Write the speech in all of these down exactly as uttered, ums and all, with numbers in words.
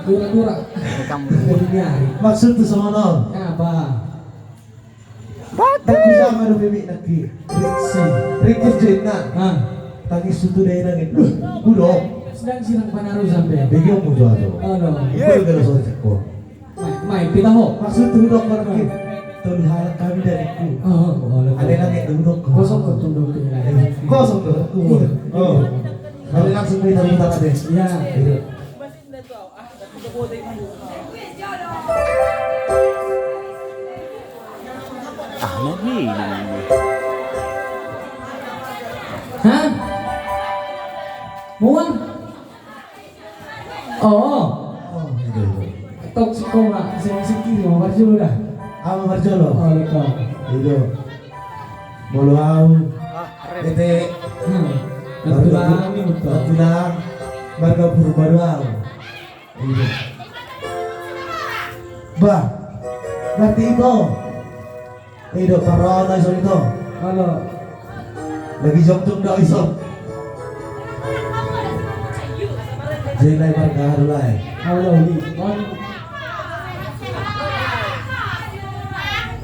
Dura-dura. Maksud tu songon on. Apa? Tapi sama do bebek nangkin. Riksi. Riksi jenna. Ah. Tangis sutu dai nangin. Duh, udah. Sedang sirang panaru sampe. Begi om mujo ato. Halo. Iya. Gue gak langsung cek kok. Mai, mai, pita ho. Maksud tu dok nangkin. Tolu halak kami dari ku. Oh, oh, oh. Ada nangin tu dok. Kosong kok tu dok. Kosong dok. Oh. Ada langsung kita minta kade. Iya. Iya. Ah, na ni. Hah? Mual? Oh. Oh, iya, iya. Tok si koma, si, si kiri, mau parjolo dah. Ah, mau parjolo? Oh, iya. Iya. Molo au. Ah, rem. Ete. Hmm. Marga Pur-, Pur-, Pur-, Pur-, marga Purba do au. Iya. Bah. Berarti itu. Ido, parroha na ison ito. Halo. Lagi jongjong do ison. Jai lai marga haru lai. Halo, ni.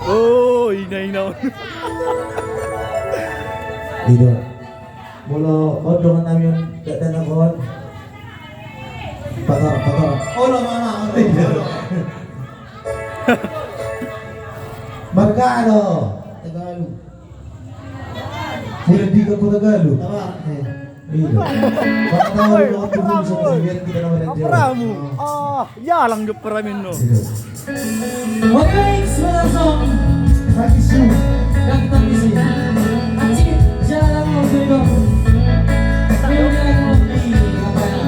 Oh, ina, ina. Ido. Molo on dongan nami on, dakdanak on. Patar, patar. Olo, mama, olo. Marga do? Tegalu. Sudah di Kota Tegalu? Tawa, eh. Iya. Pak tahu waktu bisa lihat kita nama radio. Abramu. Ah, jalang jop keramin no. Iya. Oke, sudah song. Lagi su. Yang kita misi. Acit, jalan mau bego. Kemudian kopi, apa ya?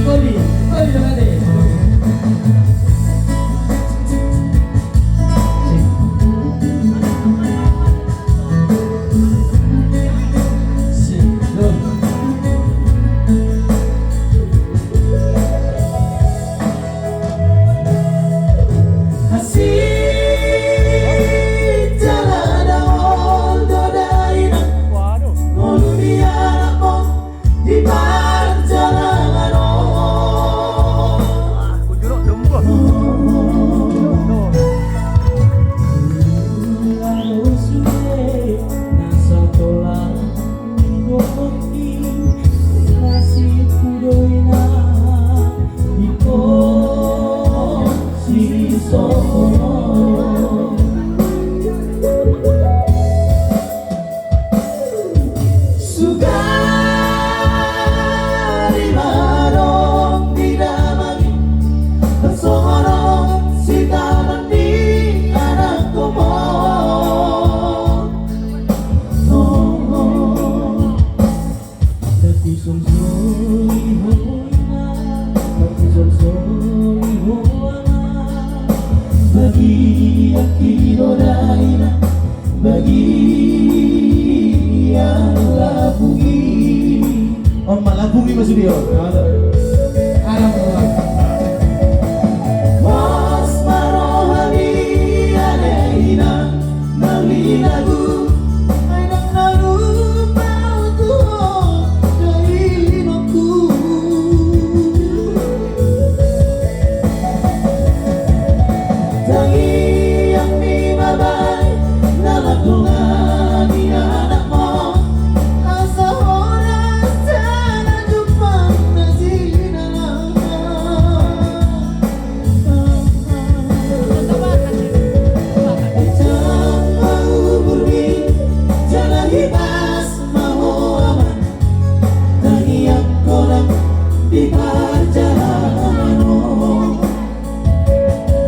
Kopi, kopi dengan deh. Di parjalangan on. Lalu sude na satola ni dohot i, nasib ku do i na ingkon sisongon. Sugari ma adong di damang i, tarsongon on sitanan ni anakkonmuna. Ndang husolsoli ho ina, ndang husolsoli ho ama. Bagianki do da ina, bagian lapung i. On ma lapung i ma sude on. Alam, alam. Pos ma roha ni ale ina. Nang linagu, ai nang na lupa tu ho, dohononku. Tangiang ni babai, na mandongani anakmu. Asa horas jala jumpang na sinalaman.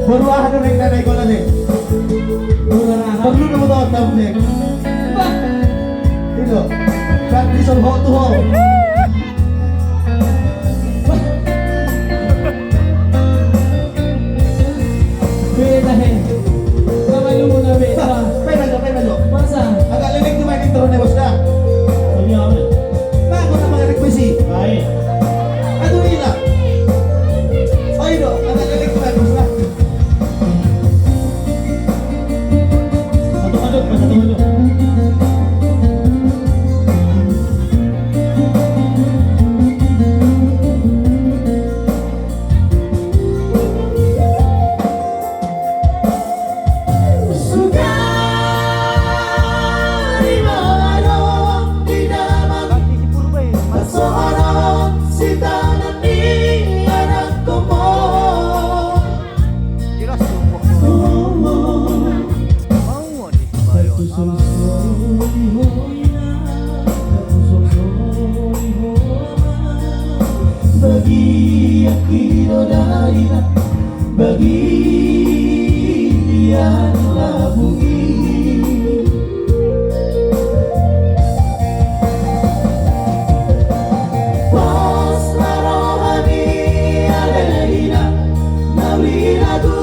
Boru aha do naeng na naeng holan i? Boru aha? Porlu do molo taon tamu naeng. Bah. Ido. Kan dison ho tu ho. Beta he. Sama lu mau nabe. Bah, pena jo, pena jo. Masa? Agak leleng tu main intro ne bos dah. Ini apa? Nah, gua tambah requisi. Baik. Aduh, gila. Oh, Ido, agak leleng tu main bos dah. Satu maju, satu maju. Bagian i do dainang, bagian labu i. Pos ma roha ni ale inang, na uli lagu,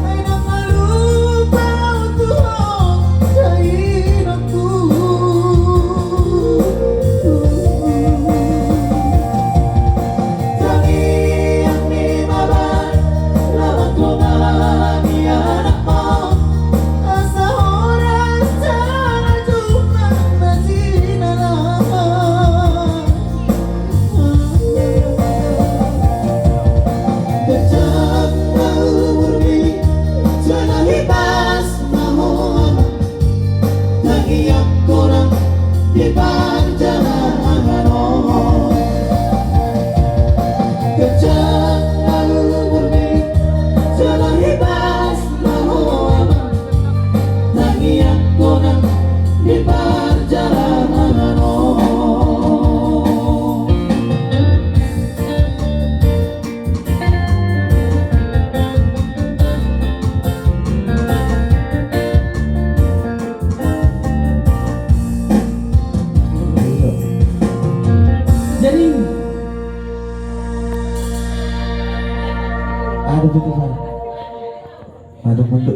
ai na malupahon tu ho, dainangku. Tangiang ni baban, laban tonga ni anakmu, asa horas jala jumpa na jinalahan. Ganjang ma umurmi, jala hipas ma ho amang. Tangiangkon nang di parjalanan on. Ganjang ma umurmi, jala hipas ma ho amang. Tangiangkon nang di parjalanan on. Jadi, aduh, betul, Pak. Aduh, betul.